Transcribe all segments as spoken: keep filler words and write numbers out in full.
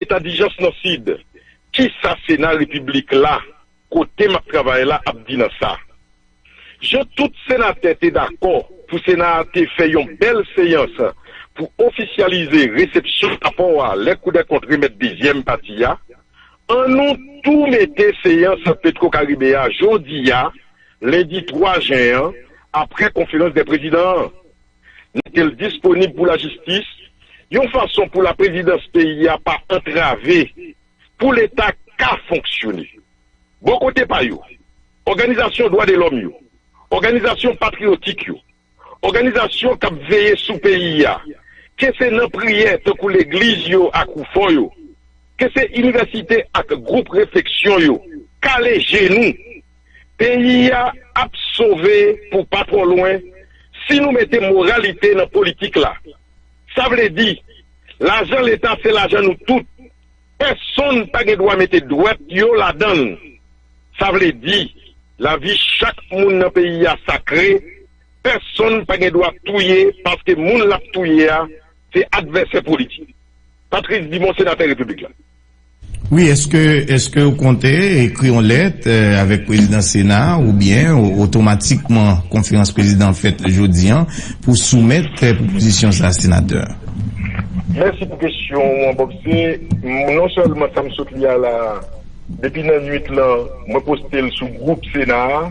Eta dijans nan Sid. Kisa Sena Repiblik la, kote m ap travay la, ap di nan sa? Jan tout senatè te dakò pou Sena a te fè yon bèl seyans pou ofisyalize resepsyon rapò a lè Koudèkont remèt dezyèm pati a, annou tou mete seyans Petwo Karibe a jodi a, lendi twa jen an, apre konferans dè prezidan an. Mete l disponib pou lajistis, yon fason pou laprezidans peyi a pa antrave, pou Leta ka fonksyone. Bò kote pa yo, òganizasyon dwa de lòm yo, òganizasyon patriyotik yo, òganizasyon k ap veye sou peyi a, ke se nan priyè tankou legliz yo ak woufò yo, ke se inivèsite ak gwoup refleksyon yo, kale je nou. Peyi a ap sove pou pa twò lwen si nou mete moralite nan politik la. Sa vle di, lajan Leta se lajan nou tout. Pèsonn pa gen dwa mete dwèt yo ladan l. Sa vle di, lavi chak moun nan peyi a sakre. Pèsonn pa gen dwa touye paske moun l ap touye a se advèsè politik. Patrice Dumont, senatè Repiblik la. Wi, èske, èske ou konte ekri yon lèt, eh, avèk prezidan Sena a oubyen o-, otomatikman konferans prezidan fèt jodi a pou soumèt, eh, pwopozisyon sa a, senatè? Mèsi pou kesyon ou an, Bob. Se, non sèlman sa m sot li a la, depi nan nuit lan, mwen poste l sou gwoup Sena a,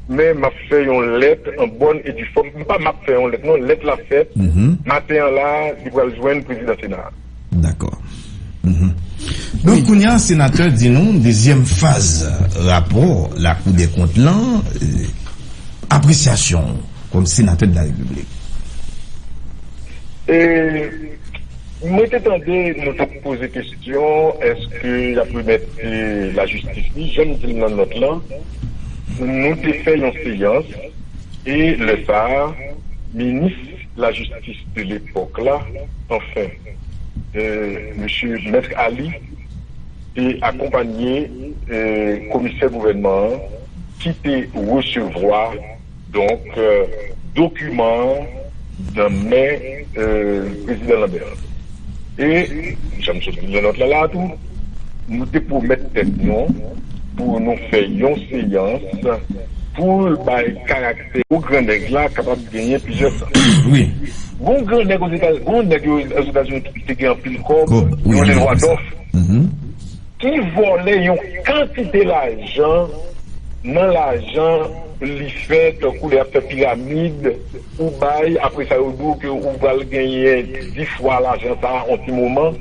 men m ap fè yon lèt an bòn e di fòm. M pa m ap fè yon lèt, non, lèt la fèt. Maten an la, li pral jwenn prezidan Sena a. Dakò. Donk, kounye a, senatè, di nou, dezyèm faz rapò Lakou dè Kont lan, eh, apresyasyon w kòm senatè de la Repiblik. E, mwen te tande nou t ap poze kesyon, èske y ap remèt, eh, lajistis li? Jan m di l nan nòt lan, nou te fè yon seyans, e lè sa a, minis lajistis de lepòk la, anfen, eh, mesye Mèt Ali, te akonpanye, eh, komisè gouvènman an ki te resevwa, donk, eh, dokiman an nan men, eh, prezidan Lambert. E, jan m sot di nan nòt la la tou, nou te pwomèt tèt nou pou nou fè yon seyans pou l bay karaktè pou grannèg la kapab genyen plizyè sans. Wi. Gon grannèg Ozetazini, gon nèg yo Ozetazini ki te gen anpil kòb, yo rele Lwa Dòf, ki vòlè yon kantite lajan nan lajan li fè, tankou lè y ap fè piramid, ou bay, apre sa yo di w ke ou pral genyen dis fwa lajan sa a yon ti moman.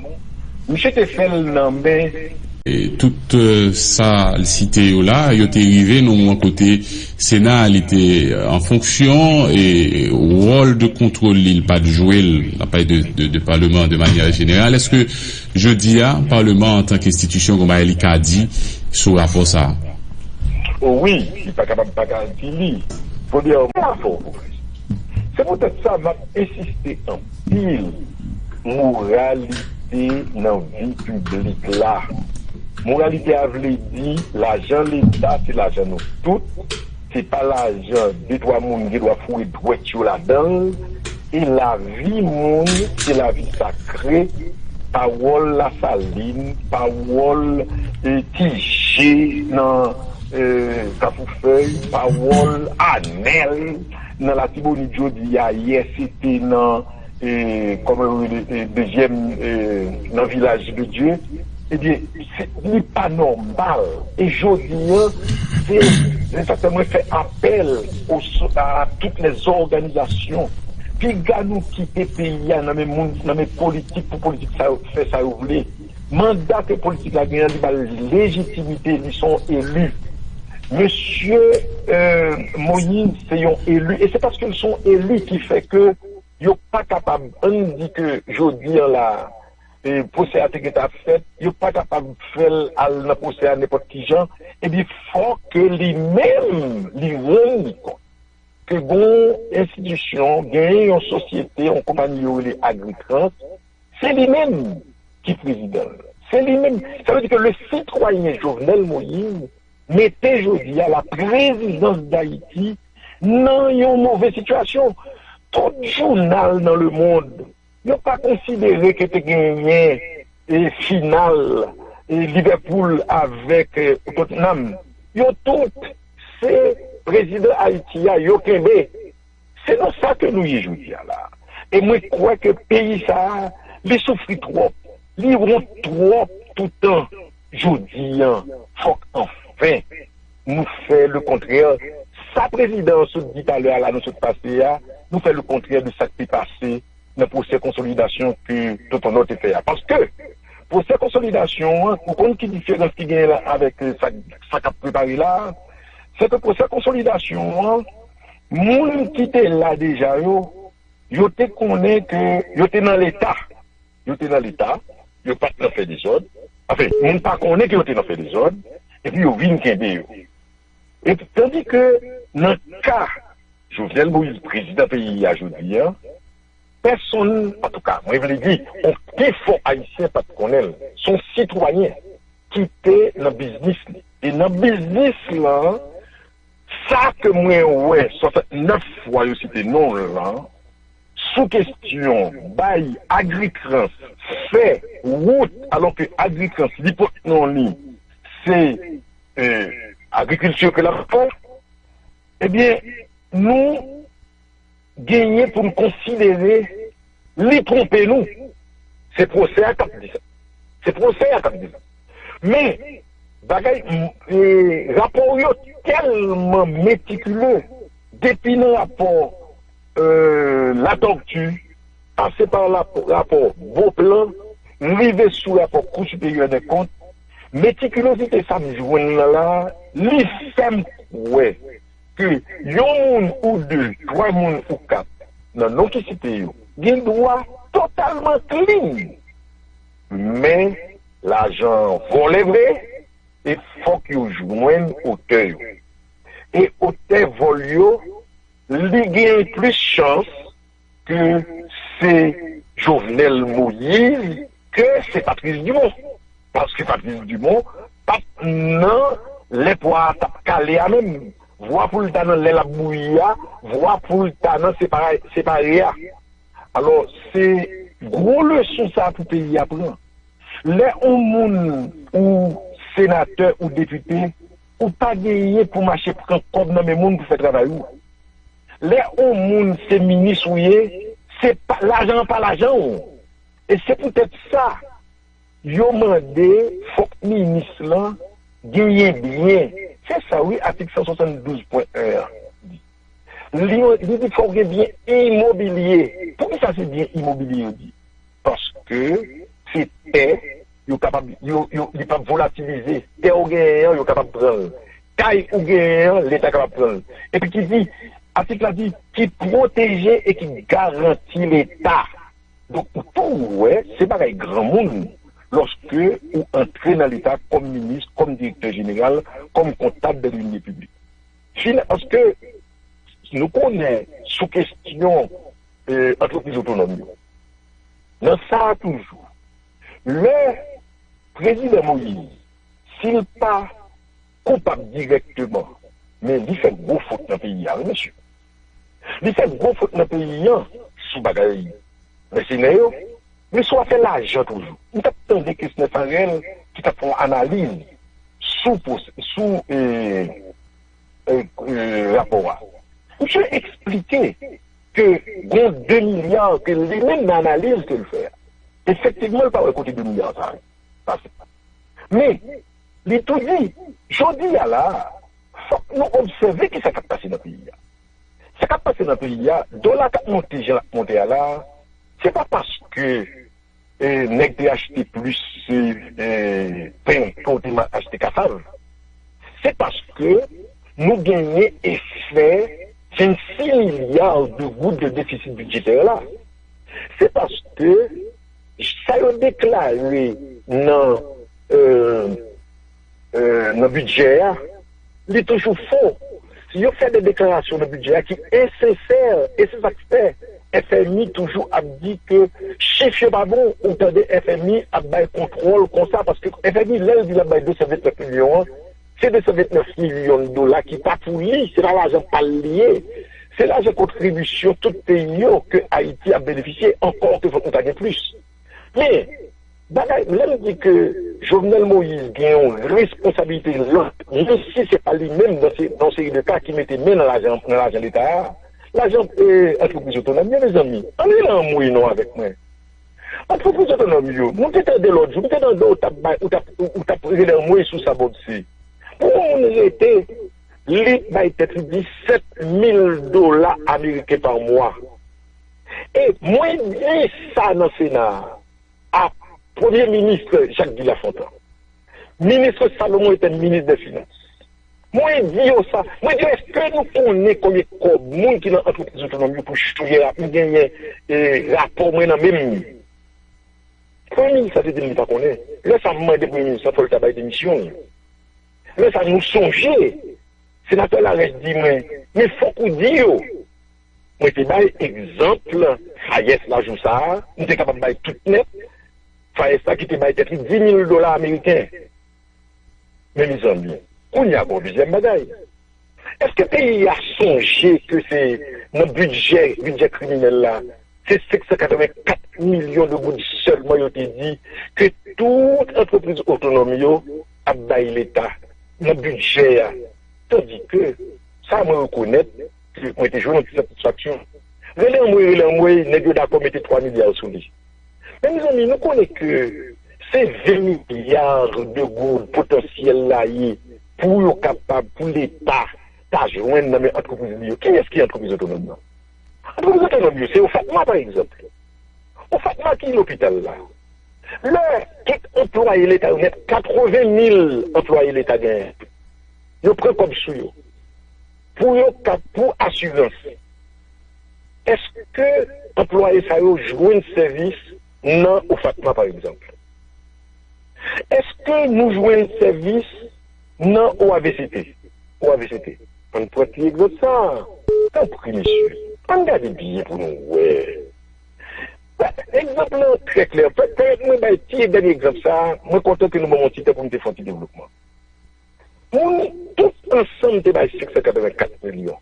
Misye te fè l nan men. E tout, eh, sa l site yo la, yo te rive nan moman kote Sena a, li te, eh, an fonksyon, e wòl de kontwòl li, li pa t jwe l, n ap pale de, de, de Palman de manyè jeneral. Èske jodi a, Palman an, antanke enstitisyon, gen bagay li ka di sou rapò sa a? O wi, li pa kapab pa ka di li. Premyèman, se poutèt sa m ap ensiste anpil, moralite nan vi piblik la. Moralite a vle di lajan Leta se lajan nou tout, se pa lajan de twa moun gen dwa foure dwèt yo ladan l, e lavi moun se lavi sakre, pawòl Lasalin, pawòl, eh, Ti Je nan, eh, Kafou Fèy, pawòl Anèl nan Latibonit jodi a, yè se te nan, eh, kòman yo rele, eh, dezyèm, eh, nan Vilaj de Dye. Ebyen, se, li pa nòmal. E jodi a, se, se sa fè mwen fè apèl o so-, a toutes les organisations. Piga nou kite peyi a nan men moun, nan men politik pou politik sa yo fè sa yo vle. Manda ke politik la genyen, li ba l lejitimite, li se yon eli. Mesye, eh, Moïse se yon eli, e se paske l se yon eli ki fè ke yo pa kapab, ann di ke jodi a la, e, pwosè a te gentan ap fèt, yo pa kapab fè l al nan pwosè a nenpòt ki jan, epi fòk ke li menm, li rann li kont ke gon enstitisyon, genyen yon sosyete, yon konpayi yo rele Agritrans, se li menm ki prezidan l. Se li menm. Sa vle di ke le sitwayen Jovenel Moïse mete jodi a la prezidans Dayiti nan yon move sitiyasyon. Tout jounal nan lemonn, yo pa konsidere ke te genyen e final e Liverpool avèk e, Tottenham, yo tout se prezidan Ayiti a yo kenbe. Se nan sa ke nou ye jodi a la. E mwen kwè ke peyi sa a, li soufri twòp, li wont twòp toutan. Jodi an, fòk anfen nou fè le kontrè. Sa prezidan an sot di talè a la, nou sot pase a, nou fè le kontrè de sa k te pase nan pwosè konsolidasyon ke Tonton Nò te fè a. Paske pwosè konsolidasyon an, ou konn ki diferans ki genyen la avèk e, sa, sa k ap prepare la a? Se ke pwosè konsolidasyon an, moun ki te la deja yo, yo te konnen ke yo te nan leta. Yo te nan leta, yo pa t nan fè dezòd. Anfen, moun pa konnen ke yo te nan fè dezòd, epi yo vin kenbe yo. E tandi ke nan ka Jovenel Moïse, prezidan peyi a jodi a, pèsonn, antouka, mwen vle di, okenn fò ayisyen pa t konnen l. Se yon sitwayen ki te nan biznis li. E nan biznis lan, sa ke mwen wè, swasantnèf fwa yo site non l lan, sou kesyon bay Agritrans fè wout, alò ke Agritrans, li pot non li, se e, agrikilti ke l ap fè, ebyen, nou genyen pou n konsidere li twonpe nou. Se pwosè a k ap di sa. Se pwosè a k ap di sa. Men, bagay, e, rapò yo tèlman metikile, depi nan rapò e, Latortue, pase pa rapò Beauplan, rive sou rapò Kou Siperyè dè Kont, metikilozite sa m jwenn nan la, li fè m kwè ke yon moun ou de, twa moun ou kat nan non ki site yo gen dwa totalman klin, men lajan an vòlè vre, e fòk yo jwenn otè yo. E otè vòl yo, li gen plis chans ke se Jovenel Moïse ke se Patrice Dumont. Paske Patrice Dumont pa t nan lè pwa a t ap kale a menm. Vwa pou l ta nan lè l ap bouyi a, vwa pou l ta nan separe, separe a. Alò, se gwo leson sa pou peyi a pran. Lè yon moun ou senatè ou depite, ou pa genyen pou mache pran kòb nan men moun pou fè travay ou. Lè yon moun se minis ou ye, se pa, lajan an pa lajan w. E se poutèt sa, yo mande fòk minis lan genyen byen. Se sa wi, atik san swasanndouz pwen en an di. Li, li di fòk gen byen imobilye. Poukisa se byen imobilye yo di? Paske se tè, yo kapab, yo, yo, li p ap volatilize. Tè ou genyen an, yo kapab pran l. Kay ou genyen an, Leta kapab pran l. Epi ki di, atik la di, ki pwoteje e ki garanti Leta. Donk, ou tou wè, se bagay granmoun lòske ou antre nan Leta kòm minis, kòm direktè jeneral, kòm kontab de l'Union Publique. Fina-, paske nou konnen sou kesyon e, antrepriz otonòm yo. Nan sa a toujou, lè prezidan Moïse, si l pa koupab dirèkteman, men li fè gwo fot nan peyi a, wi, mesye. Li fè gwo fot nan peyi a sou bagay mèsenè yo, men sou afè lajan toujou. M t ap tande Kesner Farel ki t ap fè yon analiz sou pwos-, sou, e, e, e, rapò a. Misye eksplike ke gen de milya ke li menm nan analiz ke l fè a. Efektivman, l pa wè kote de milya sa a pase. Men, li tou di, jodi a la, fòk nou obsève kisa k ap pase nan peyi a. Sa k ap pase nan peyi a, dola k ap monte jan l ap monte a la, se pa paske e, nèg te achte plis e, e, pen ke w te ma-, achte kasav. Se paske nou genyen efè vennsis milya de goud de defisit bidjetè la. Se paske sa yo deklare nan, e, e, nan bidjè a, li toujou fo. Si yo fè de deklarasyon nan bidjè a ki ensensè, e se sa k fè F M I toujou ap di ke chif yo pa bon, ou tande F M I ap bay kontwòl konsa, paske F M I, lè l di l ap bay de san vennèf milyon an, se de san vennèf milyon dola ki pa pou li, se pa lajan pa l li ye. Se lajan kontribisyon tout peyi yo ke Ayiti ap benefisye, ankò ke fòk nou ta gen plis. Men, Bagay, lè m di ke Jovenel Moïse gen yon responsabilite lòt, menm si se pa li menm nan se- nan yon seri de ka ki mete men nan lajan nan lajan Leta a, lajan eh, antrepriz otonòm yo, mezanmi, ann rele anmwey non avèk mwen. Antrepriz otonòm yo, nou te tande lòt jou, m te tande w t ap bay, ou t ap, ou t ap rele anmwey sou sa Bob C. Pou yon moun rete, li bay tèt li disèt mil dola ameriken pa mwa. E mwen di sa nan Sena a, a Premye Minis Jacques Guy Lafontant, Minis Salomon Etienne, Minis dè Finans. Mwen di yo sa. Mwen di yo, èske nou konnen konbyen kòb moun ki nan antrepriz otonòm yo pou chouye rap? M genyen eh, rapò mwen nan men m. Premye minis la te di m li pa konnen. Lè sa a, m mande premye minis la, fò l ta bay demisyon l. Lè sa a, nou sonje, senatè Larèche di mwen, men fòk ou di yo. Mwen te bay egzanp Fayès la jou sa a, m te kapab bay tout nèt, Fayès la ki te bay tèt li dis mil dola ameriken. Men mezanmi, kounye a gon dezyèm bagay. Èske peyi a sonje ke se nan bidjè, bidjè kriminèl la, se senk san katrevenkat milyon de goud sèlman yo te di ke tout antrepriz otonòm yo ap bay Leta nan bidjè a. Tandike, sa mwen rekonèt ke mwen te jwenn yon ti satisfaksyon. Rele anmwey, rele anmwey, nèg yo dakò mete twa milya sou li. Men mezanmi, nou konnen ke se ven milya de goud potansyèl la ye pou yo kapab, pou Leta ta jwenn nan men antrepriz li yo. Kiyès ki antrepriz otonòm nan? Antrepriz otonòm yo, se OFATMA, pa egzanp. OFATMA ki lopital la? Lè tout anplwaye Leta yo nèt, katreven mil anplwaye Leta genyen, yo pran kòb sou yo. Pou yo ka, pou asirans. Èske anplwaye sa yo jwenn sèvis nan OFATMA, pa egzanp? Èske nou jwenn sèvis nan O A V C T? O A V C T. Ann pran ti egzanp sa a. Tanpri, mesye, ann gade byen pou nou wè. Egzanp lan trè klè. Pè- Pèmèt mwen bay ti dènye egzanp sa a. Mwen kontan ke nou ban m yon ti tan pou m te fè yon ti devlopman. Moun tout ansanm te bay senk san katrevenkat milyon.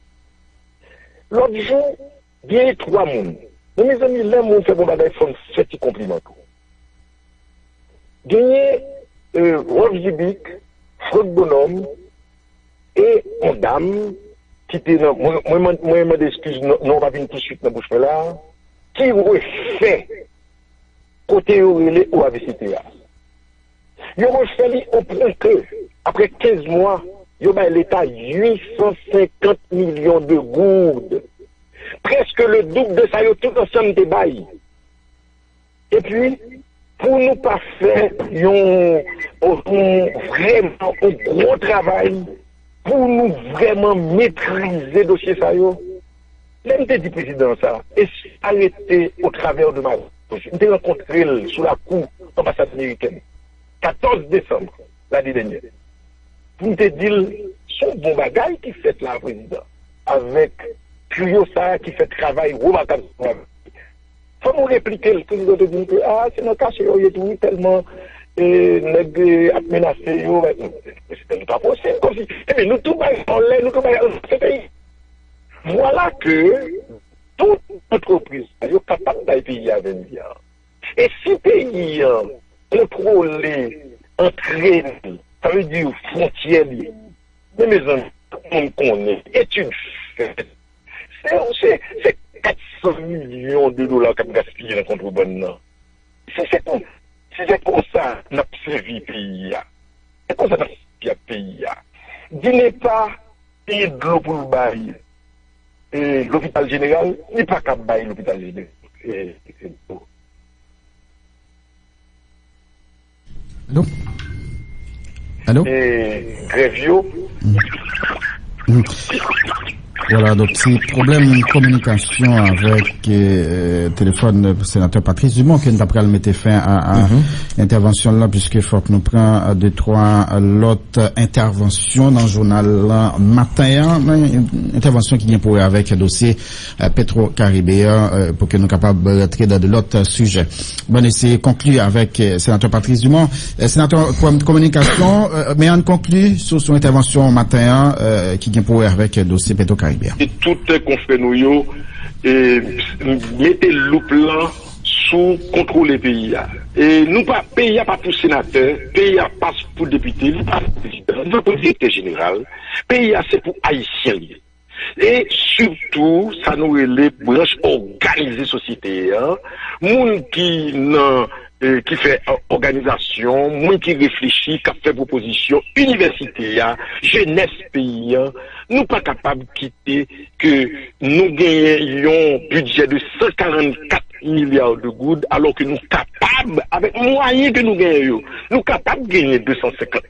Lòt jou, genyen twa moun. Men mezanmi, lè moun fè bon bagay, fò n fè ti konpliman tou. Genyen eh, Rolf Zibic, Franck Bonhomme e yon dam ki te nan, mwen, mwen, mwen, mwen mande eskiz, non, non pa vin tousuit nan bouch mwen la, ki refè kote yo rele O A V C T a. Yo refè li o pwen ke, apre kenz mwa, yo bay Leta uit san senkant milyon de goud. Prèske le doub de sa yo tout ansanm te bay. Epi, pou nou pa fè yon, yon vrèman yon gwo travay, pou nou vrèman metrize dosye sa yo, lè m te di prezidan sa, e si arete au travers de ma bouche, m te rankontre l sou lakou anbasad amerikèn, katòz desanm lane dènyè, pou m te di l, se yon bon bagay ki fèt la, prezidan, avèk triyo sa a ki fè travay remakab. Fò nou replike l, prezidan te di m ke, a, se nan kache yo ye tou, wi, tèlman eh, nèg eh, ap menase yo. Prezidan, li pa posib, kòmsi, ebyen, nou tou bay anlè, nou tou bay anlè peyi. Vwala ke tout antrepriz yo kapab bay peyi a ven milya. E si peyi an kontwole antre li, sa vle di fwontyè li, men mezanmi, tout moun konnen, etid fèt, se, se, se kat san milyon de dola k ap gaspiye nan kontrebann nan. Si se kon, si se konsa n ap sèvi peyi a, se konsa n ap sèvi ak peyi a. Dinepa peye dlo pou l bay eh, lopital jeneral, li pa ka bay lopital jeneral eh, eh, dlo. Alo? Alo? Eh, grèv yo. Vwala, donk se pwoblèm kominikasyon avèk eh, telefòn senatè Patrice Dumont ke n ta pral mete fen a, a entèvansyon l lan, piske fòk nou pran de twa lòt entèvansyon nan jounal lan maten an, men entèvansyon ki gen pou wè avèk dosye eh, Petro Karibe an, eh, pou ke nou kapab rantre nan de lòt sijè. Bon, eseye konkli avèk eh, senatè Patrice Dumont. Eh, senatè, kominikasyon, eh, men ann konkli sou, sou entèvansyon maten an eh, ki gen pou wè avèk eh, dosye Petro Karibe an. E tout eh, konfrè nou yo eh, mete loup lan sou kontwole peyi a. E nou pa, peyi a pa pou senatè, peyi a pa pou depite, li pa pou prezidan, li pa pou direktè jeneral. Peyi a se pou Ayisyen li ye. E sitou, sa nou rele branch òganize sosyete a, moun ki nan, eh, ki fè, eh, òganizasyon, moun ki reflechi, k ap fè pwopozisyon, inivèsite a, jenès peyi a, nou pa kapab kite ke nou genyen yon bidjè de san karannkat milya de goud, alò ke nou kapab, avèk mwayen ke nou genyen yo, nou kapab genyen de san senkant,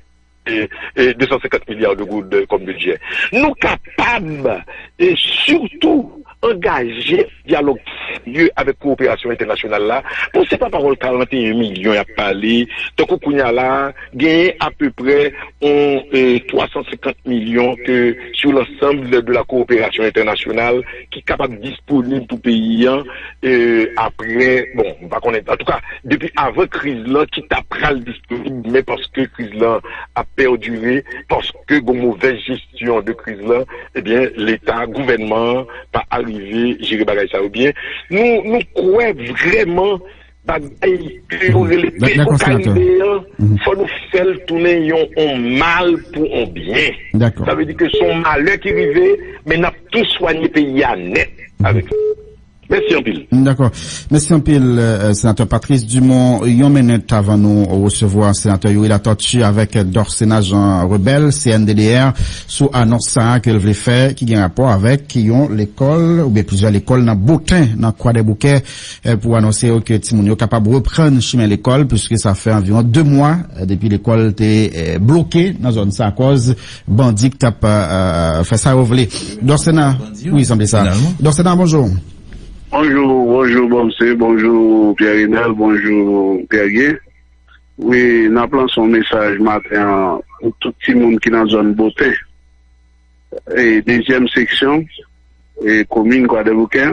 eh, eh, de san senkant milya de goud kòm bidjè. Nou kapab, e sitou, angaje dyalòg serye avèk kowoperasyon entènasyonal la. Bon, se pa pawòl karannyen milyon y ap pale, tankou kounye a la, genyen apeprè on, eh, twa san senkant milyon ke sur l'ensemble de la coopération internationale ki kapab disponib pou peyi an, eh, apre, bon, m pa konnen, antouka, depi avan kriz lan, ki ta pral disponib, men paske kriz lan ap pèdire, paske gon movèz jesyon de kriz lan, ebyen, Leta, gouvènman an pa arive jere bagay sa yo byen. Nou, nou kwè vrèman bagay ke yo rele Dè- dèkò Karibe an, fò nou fè l tounen yon, yon mal pou yon byen. Sa vle di ke se yon malè ki rive, men n ap tou swanye peyi a nèt avèk sa. Mèsi anpil. Dakò. Mèsi anpil, euh, Senatè Patrice Dumont. Yon minit avan nou resevwa Senatè Youri Latortue avèk Dorcena Jean Rebel, C N D D R, sou anons sa a ke l vle fè, ki gen rapò avèk yon lekòl, oubyen plizyè lekòl nan Boten, nan Kwadèboukè, eh, pou anonse yo ke timoun yo kapab reprann chimen lekòl, piske sa fè anviwon de mwa, eh, depi lekòl te, eh, bloke nan zòn sa, akòz bandi k t ap, eh, fè sa yo vle. Dòsena, wi, sanble sa. Dòsena, bonjou. Bonjou, bonjou, Bòmse, bonjou, Pierre Renel, bonjou, Pierre Gué. Wi, n ap lanse yon mesaj maten an pou tout timoun ki nan zòn Boten. E dezyèm seksyon, e komin Kwadèboukè.